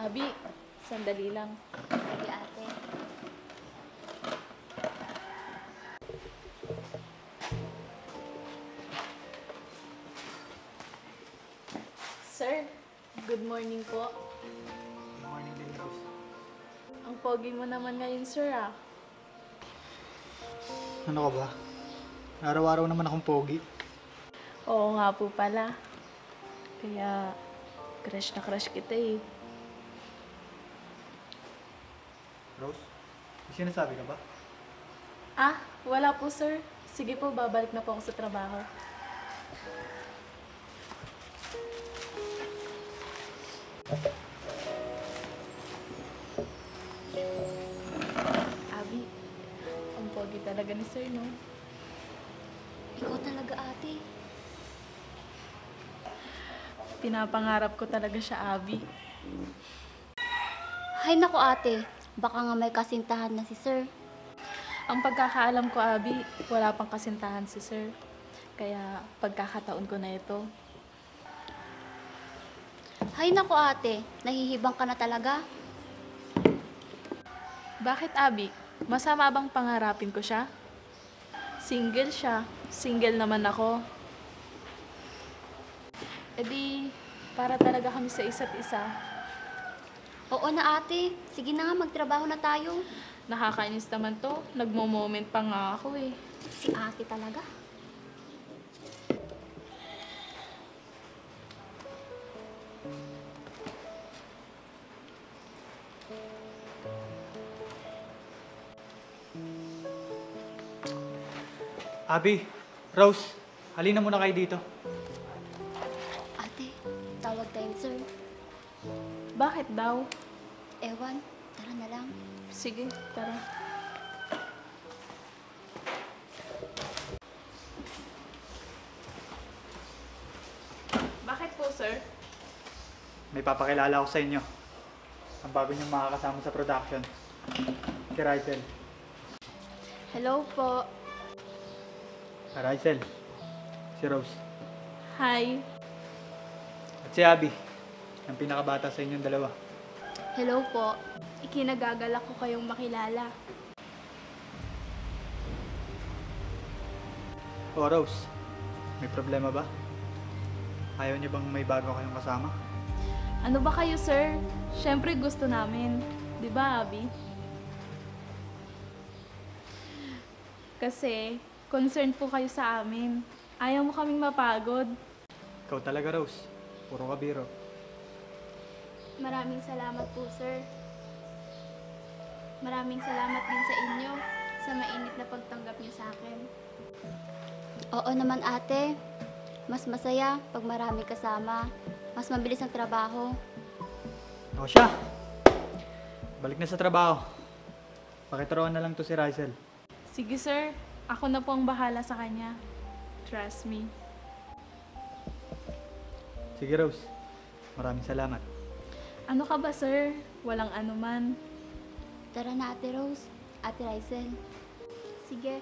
Abi, sandali lang. Sige, ate. Sir, good morning po. Good morning din, Rose. Ang pogi mo naman ngayon, sir, ah. Ano ka ba? Araw-araw naman akong pogi. Oo nga po pala. Kaya, crush na crush kita eh. Rose, may sinasabi ka ba? Ah, wala po, sir. Sige po, babalik na po ako sa trabaho. Abi, ang pogi talaga ni sir, no? Ikaw talaga, ate. Pinapangarap ko talaga siya, Abi. Hay nako, ate. Baka nga may kasintahan na si sir. Ang pagkakaalam ko, Abi, wala pang kasintahan si sir. Kaya pagkakataon ko na ito. Hay nako, ate. Nahihibang ka na talaga. Bakit, Abi? Masama bang pangarapin ko siya? Single siya. Single naman ako. E di, para talaga kami sa isa't isa. Oo na, ate. Sige na nga, magtrabaho na tayo. Nakakainis naman to. Nagmo-moment pa nga ako eh. Si ate talaga. Abby, Rose, halina muna kayo dito. Ate, tawag tayo ni sir. Bakit daw? Ewan, tara na lang. Sige, tara. Bakit po, sir? May papakilala ako sa inyo. Ang bago niyong makakasama sa production. Si Rysel. Hello po. Rysel, si Rose. Hi. At si Abby, ang pinakabata sa inyong dalawa. Hello po. Ikinagagalak ko kayong makilala. Oh, Rose, may problema ba? Ayaw niyo bang may bago kayong kasama? Ano ba kayo, sir? Siyempre gusto namin. Di ba, Abby? Kasi, concerned po kayo sa amin. Ayaw mo kaming mapagod. Ikaw talaga, Rose. Puro ka biro. Maraming salamat po, sir. Maraming salamat din sa inyo sa mainit na pagtanggap niyo sa akin. Oo naman, ate. Mas masaya pag marami kasama. Mas mabilis ang trabaho. O siya! Balik na sa trabaho. Pakituruan na lang to si Rysel. Sige, sir. Ako na po ang bahala sa kanya. Trust me. Sige, Rose. Maraming salamat. Ano ka ba, sir? Walang anuman. Tara na, ate Rose. Ate Rysel. Sige.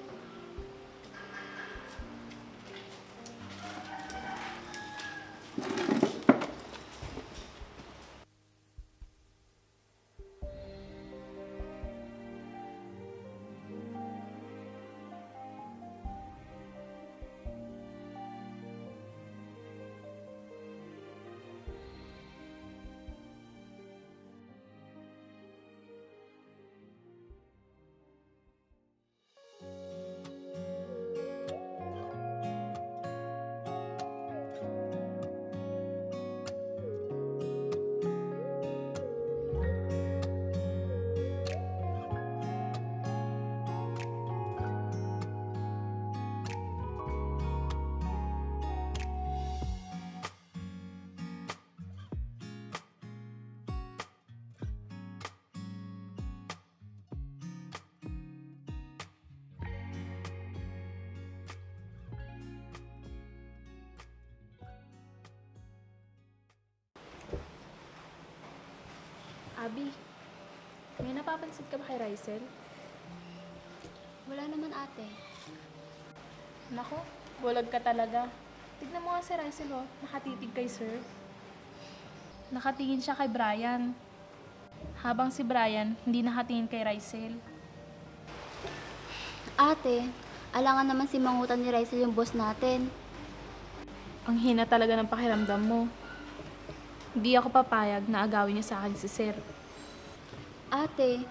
Abby, may napapansin ka ba kay Rysel? Wala naman, ate. Nako, bulag ka talaga. Tignan mo nga si Rysel, oh. Nakatitig kay sir. Nakatingin siya kay Brian. habang si Brian hindi nakatingin kay Rysel. Ate, alangan naman si Mangutan ni Rysel yung boss natin. Ang hina talaga ng pakiramdam mo. Hindi ako papayag na agawin niya sa akin si Sir. Ate,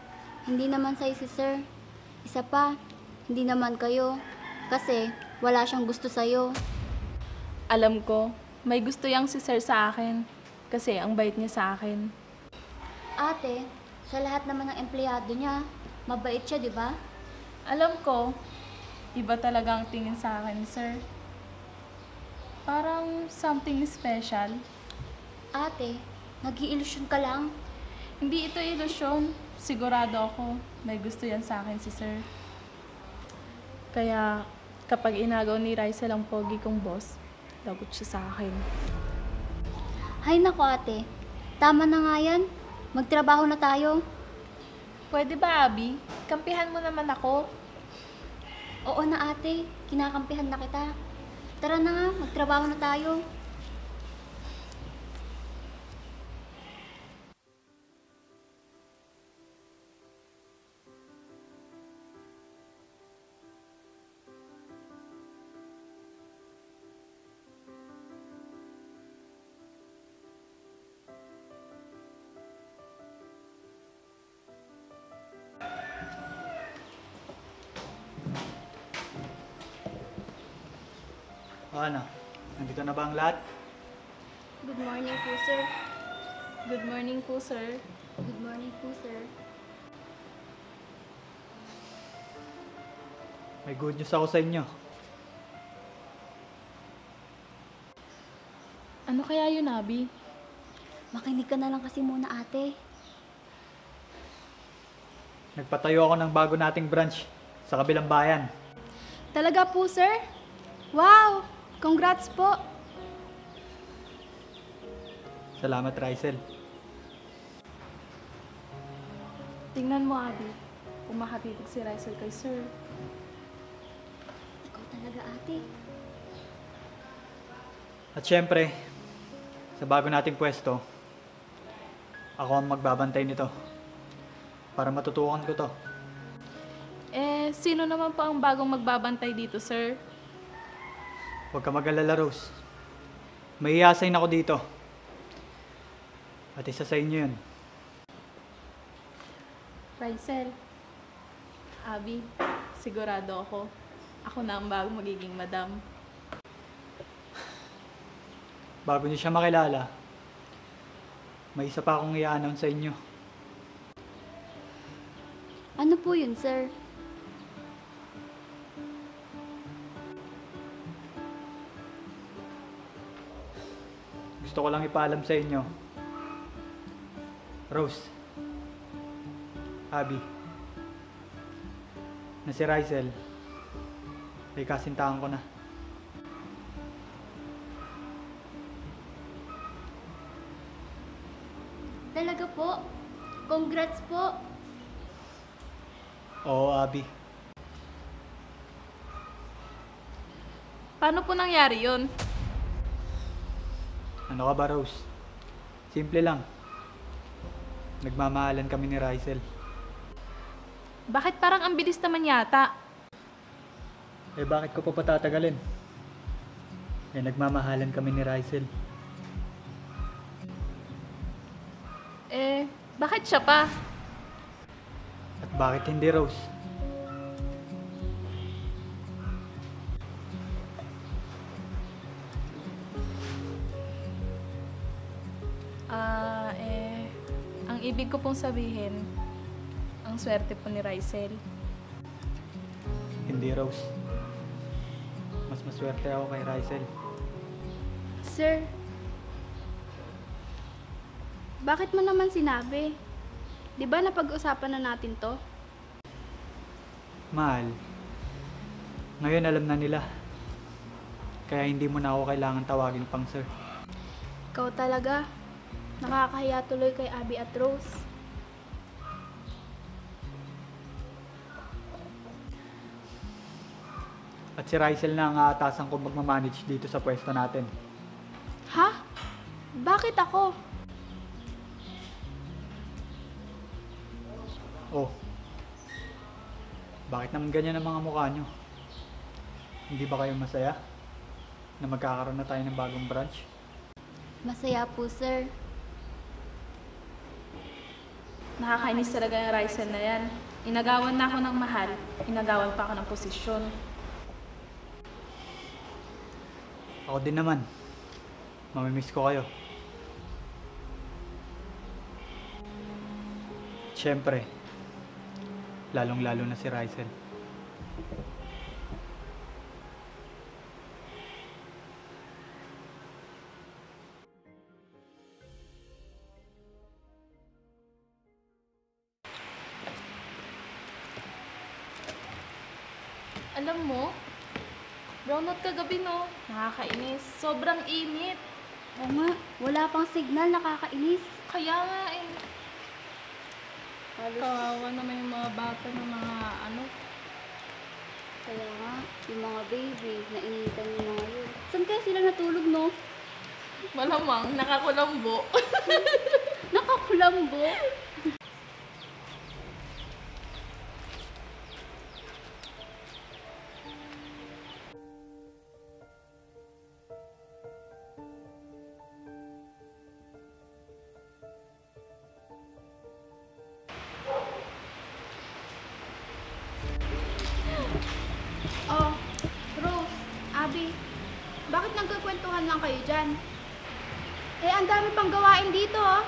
hindi naman sa'yo si Sir. Isa pa, hindi naman kayo. Kasi wala siyang gusto sa'yo. Alam ko, may gusto yang si Sir sa akin kasi ang bait niya sa akin. Ate, sa lahat naman ng empleyado niya, mabait siya, di ba? Alam ko, iba talaga ang tingin sa akin, Sir. Parang something special. Ate, nag-iilusyon ka lang. Hindi ito ilusyon. Sigurado ako, may gusto yan sa akin si Sir. Kaya kapag inagaw ni Rysel ang pogi kong boss, lagot siya sa akin. Hay nako ate, tama na nga yan. Magtrabaho na tayo. Pwede ba, Abby? Kampihan mo naman ako. Oo na ate, kinakampihan na kita. Tara na nga, magtrabaho na tayo. O ano, nandito na ba ang lahat? Good morning po, sir. Good morning po, Sir. Good morning po, sir. May good news ako sa inyo. Ano kaya yun, Abby? Makinig ka na lang kasi muna ate. Nagpatayo ako ng bago nating branch sa kabilang bayan. Talaga po, sir? Wow! Congrats po! Salamat, Rysel. Tingnan mo, Abby. Umahatitig si Rysel kay Sir. Ikaw talaga ate. At syempre, sa bago nating pwesto, ako ang magbabantay nito para matutukan ko to. Sino naman po ang bagong magbabantay dito, Sir? Huwag ka mag-alala, Rose. May i-assign ako dito. At isa sa inyo yun. Rysel. Abby, sigurado ako. Ako na ang bagong magiging madam. Bago niyo siya makilala, may isa pa akong i-announce sa inyo. Ano po yun, sir? Gusto ko lang ipaalam sa inyo. Rose, Abby, na si Rysel, ay kasintahan ko na. Talaga po? Congrats po. Oo, Abby. Paano po nangyari yun? Ano ka ba, Rose? Simple lang. Nagmamahalan kami ni Rysel. Bakit parang ang bilis naman yata? Eh bakit ko pa patatagalin? Eh nagmamahalan kami ni Rysel. Bakit siya pa? At bakit hindi, Rose? Ang ibig ko pong sabihin, ang swerte po ni Rysel. Hindi, Rose. Mas maswerte ako kay Rysel. Sir, bakit mo naman sinabi? Di ba napag-usapan na natin to? Mahal, ngayon alam na nila. Kaya hindi mo na ako kailangan tawagin pang sir. Ikaw talaga. Nakakahiya tuloy kay Abby at Rose. At si Rysel na ang aatasan ko magmamanage dito sa pwesto natin. Ha? Bakit ako? Oh, bakit naman ganyan ang mga mukha nyo? Hindi ba kayo masaya na magkakaroon na tayo ng bagong branch? Masaya po, sir. Nakakainis talaga yung Rysel na yan. Inagawan na ako ng mahal, inagawan pa ako ng posisyon. Ako din naman. Mamimiss ko kayo. Siyempre, lalong-lalo na si Rysel. Alam mo, brownout kagabi no, nakakainis. Sobrang init. Oo nga, wala pang signal, nakakainis. Kaya nga eh. Kawawa naman yung mga bata ng mga ano. Kaya nga, yung mga baby, nainitan nyo na ngayon. Saan kaya sila natulog, no? Malamang, nakakulambo. Nakakulambo. Oh, Rose, Abby, bakit nagkukwentuhan lang kayo dyan? Eh, ang dami pang gawain dito, oh.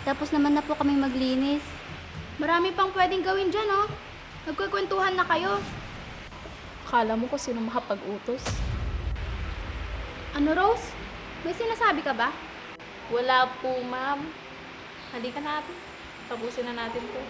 Tapos naman na po kami maglinis. Marami pang pwedeng gawin dyan, oh. Nagkukwentuhan na kayo. Akala mo ko sino makapag-utos. Ano, Rose? May sinasabi ka ba? Wala po, ma'am. Halika natin. Tapusin na natin to.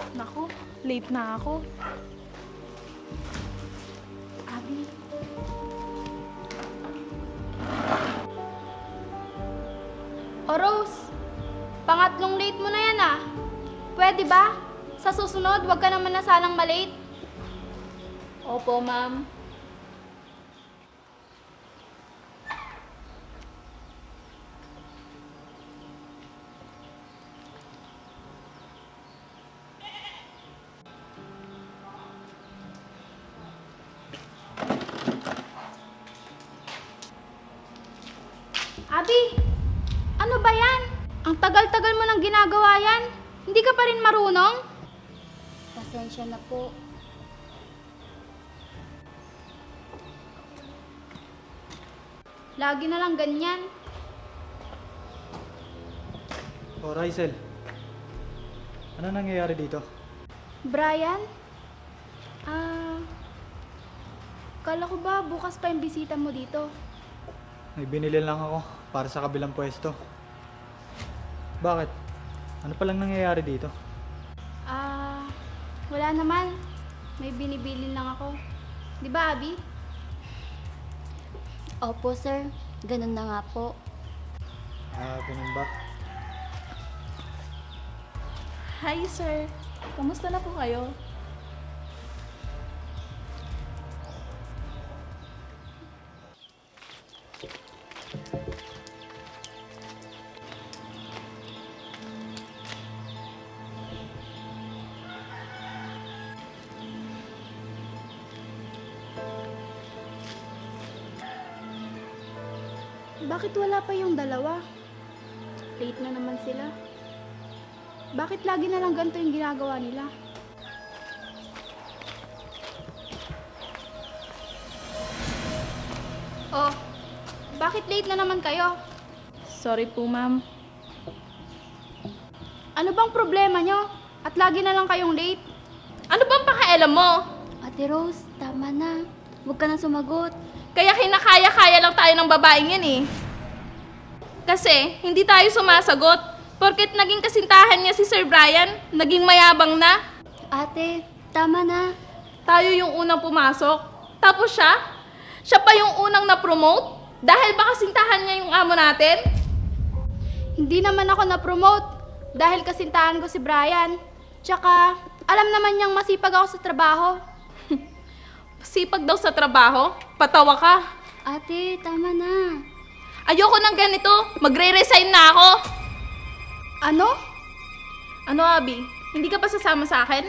Naku, late na ako. Abby. O, Rose, pangatlong late mo na yan, ah. Pwede ba? Sa susunod, wag ka naman na sanang malate. Opo, ma'am. Abby, ano ba yan? Ang tagal-tagal mo nang ginagawa yan. Hindi ka pa rin marunong? Pasensya na po. Lagi na lang ganyan. Oh, Rysel. Ano nangyayari dito? Brian? Kala ko ba bukas pa yung bisita mo dito? May binili lang ako para sa kabilang pwesto. Bakit? Ano palang nangyayari dito? Wala naman. May binibilin lang ako. Di ba, Abby? Opo, sir. Ganun na nga po. Ganun ba? Hi, sir. Kamusta na po kayo? Bakit wala pa yung dalawa? Late na naman sila. Bakit lagi na lang ganito yung ginagawa nila? Oh, bakit late na naman kayo? Sorry po, ma'am. Ano bang problema nyo? At lagi na lang kayong late? Ano bang pakialam mo? Ate Rose, tama na. Huwag ka na sumagot. Kaya kinakaya-kaya lang tayo ng babaeng yan eh. Kasi hindi tayo sumasagot. Porket naging kasintahan niya si Sir Brian, naging mayabang na. Ate, tama na. Tayo yung unang pumasok. Tapos siya pa yung unang na-promote. Dahil ba kasintahan niya yung amo natin? Hindi naman ako na-promote dahil kasintahan ko si Brian. Tsaka, alam naman niyang masipag ako sa trabaho. Sipag daw sa trabaho? Patawa ka. Ate, tama na. Ayoko ng ganito. Magre-resign na ako. Ano? Ano, Abby? Hindi ka pa sasama sa akin?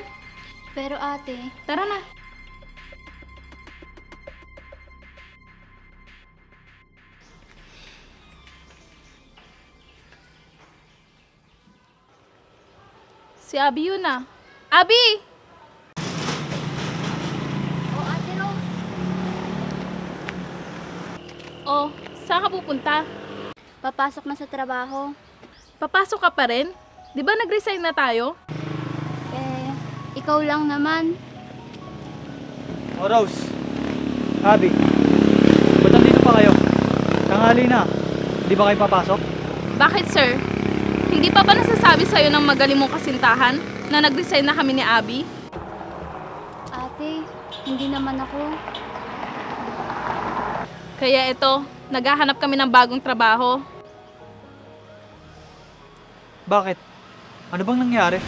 Pero ate, Tara na. Si Abby yun ah. Abby! oh ate Rose, Oh, saan ka pupunta? papasok na sa trabaho. Papasok ka pa rin? Di ba nag-resign na tayo? Ikaw lang naman. Oh, Rose. Abby. Ba't nandito pa kayo? Tanghali na. Hindi ba kayo papasok? Bakit, sir? Hindi pa ba nasasabi sa'yo ng magaling mong kasintahan na nag-resign na kami ni Abby? Ate, hindi naman ako. Kaya ito, naghahanap kami ng bagong trabaho. Bakit? Ano bang nangyari?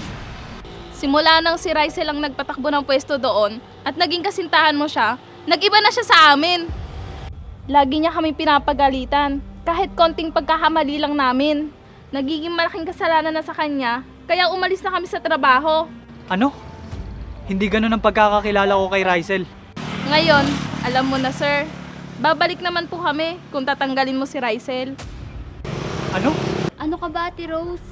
Simula nang si Rysel ang nagpatakbo ng pwesto doon at naging kasintahan mo siya, nag-iba na siya sa amin. Lagi niya kami pinapagalitan, kahit konting pagkakamali lang namin. Nagiging malaking kasalanan na sa kanya, kaya umalis na kami sa trabaho. Ano? Hindi ganun ang pagkakakilala ko kay Rysel. Ngayon, alam mo na sir, babalik naman po kami kung tatanggalin mo si Rysel. Ano? Ano ka ba, Ate Rose?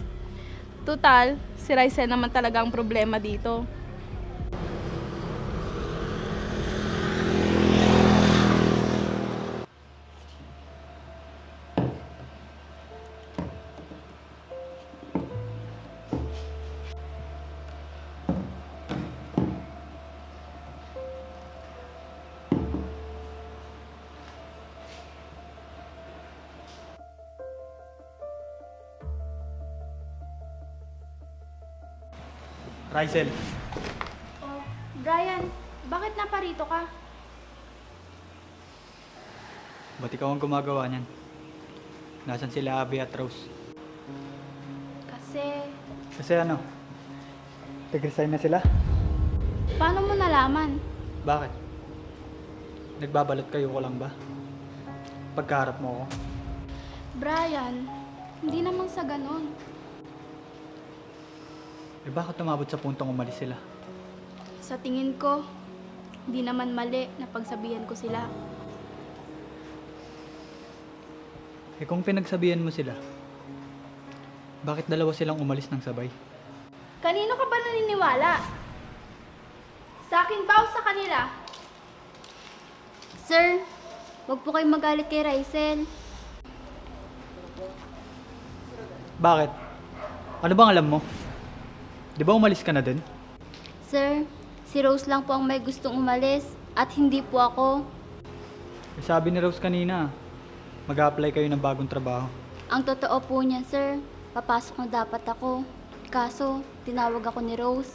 Total, si Rysel naman talaga ang problema dito. Rysel. Oh, Brian, bakit naparito ka? Ba't ikaw ang gumagawa niyan? Nasaan sila Abby at Rose? Kasi, Ano? Nag-resign na sila? paano mo nalaman? Bakit? Nagbabalot kayo ko lang ba? Pagkaharap mo ako? Brian, hindi naman sa ganon. Bakit umabot sa puntong umalis sila? Sa tingin ko, hindi naman mali na pagsabihan ko sila. Kung pinagsabihan mo sila, bakit dalawa silang umalis ng sabay? Kanino ka ba naniniwala? Sa akin ba o sa kanila? Sir, wag po kayong magalit kay Rysel. Bakit? Ano bang alam mo? Di ba umalis ka na din? Sir, si Rose lang po ang may gustong umalis at hindi po ako. Sabi ni Rose kanina, mag-a-apply kayo ng bagong trabaho. Ang totoo po niya, sir, papasok na dapat ako. Kaso, tinawag ako ni Rose.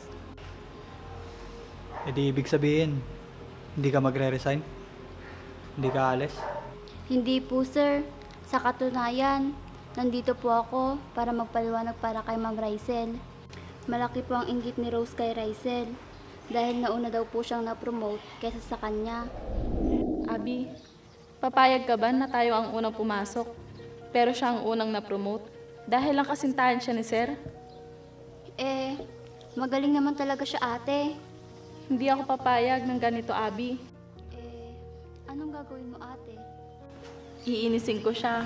E di ibig sabihin, hindi ka magre-resign? Hindi ka alis? Hindi po, sir. Sa katunayan, nandito po ako para magpaliwanag para kay Ma'am Rysel. Malaki po ang inggit ni Rose kay Rysel dahil nauna daw po siyang na-promote kaysa sa kanya. Abby, papayag ka ba na tayo ang unang pumasok, pero siya ang unang na-promote? Dahil lang kasintahan siya ni Sir? Magaling naman talaga siya, ate. Hindi ako papayag ng ganito, Abby. Anong gagawin mo, ate? Iinisin ko siya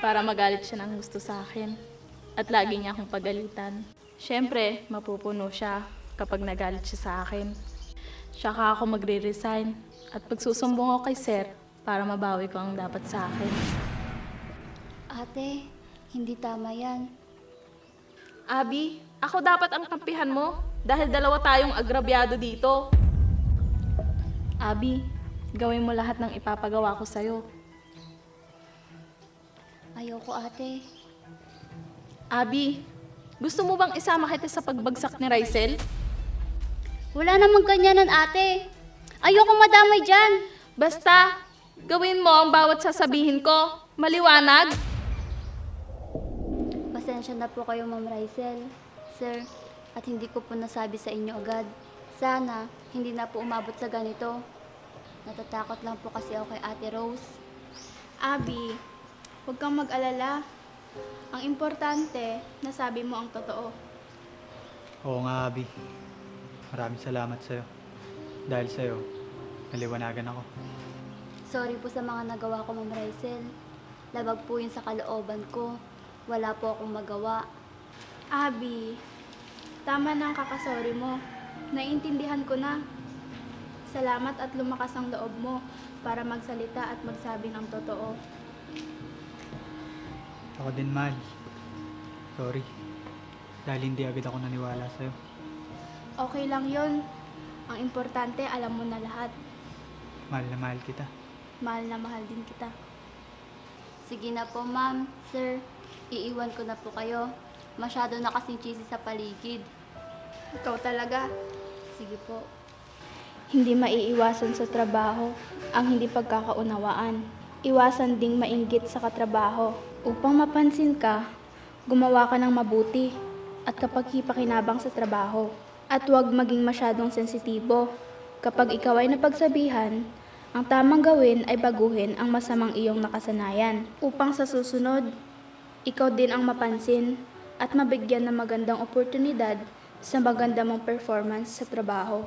para magalit siya ng gusto sa akin at lagi niya akong pagalitan. Siyempre, mapupuno siya kapag nagalit siya sa akin. Tsaka ako magre-resign at pagsusumbong ako kay Sir para mabawi ko ang dapat sa akin. Ate, hindi tama yan. Abby, ako dapat ang kampihan mo dahil dalawa tayong agrabyado dito. Abby, gawin mo lahat ng ipapagawa ko sa'yo. Ayoko, ate. Abby, gusto mo bang isama kita sa pagbagsak ni Rysel? Wala namang ganyanan, ate. Ayoko madamay dyan. Basta, Gawin mo ang bawat sasabihin ko. Maliwanag? Pasensya na po kayo, Ma'am Rysel. Sir, at hindi ko po nasabi sa inyo agad. Sana, hindi na po umabot sa ganito. Natatakot lang po kasi ako kay Ate Rose. Abby, huwag kang mag-alala. Ang importante, nasabi mo ang totoo. Oo nga, Abby. Maraming salamat sa'yo. Dahil sa'yo, naliwanagan ako. Sorry po sa mga nagawa ko, Ma'am Rysel. Labag po yun sa kalooban ko. Wala po akong magawa. Abby, tama na ang kakasorry mo. Naiintindihan ko na. Salamat at lumakas ang loob mo para magsalita at magsabi ng totoo. Ako din, mahal. Sorry. Dahil hindi agad ako naniwala sa'yo. Okay lang yon. Ang importante, alam mo na lahat. Mahal na mahal kita. Mahal na mahal din kita. Sige na po, Ma'am. Sir, iiwan ko na po kayo. Masyado na kasing cheesy sa paligid. Ikaw talaga. Sige po. Hindi maiiwasan sa trabaho ang hindi pagkakaunawaan. Iwasan ding mainggit sa katrabaho. Upang mapansin ka, gumawa ka ng mabuti at kapag hipakinabang sa trabaho. At huwag maging masyadong sensitibo. Kapag ikaw ay napagsabihan, ang tamang gawin ay baguhin ang masamang iyong nakasanayan. Upang sa susunod, ikaw din ang mapansin at mabigyan ng magandang oportunidad sa maganda mong performance sa trabaho.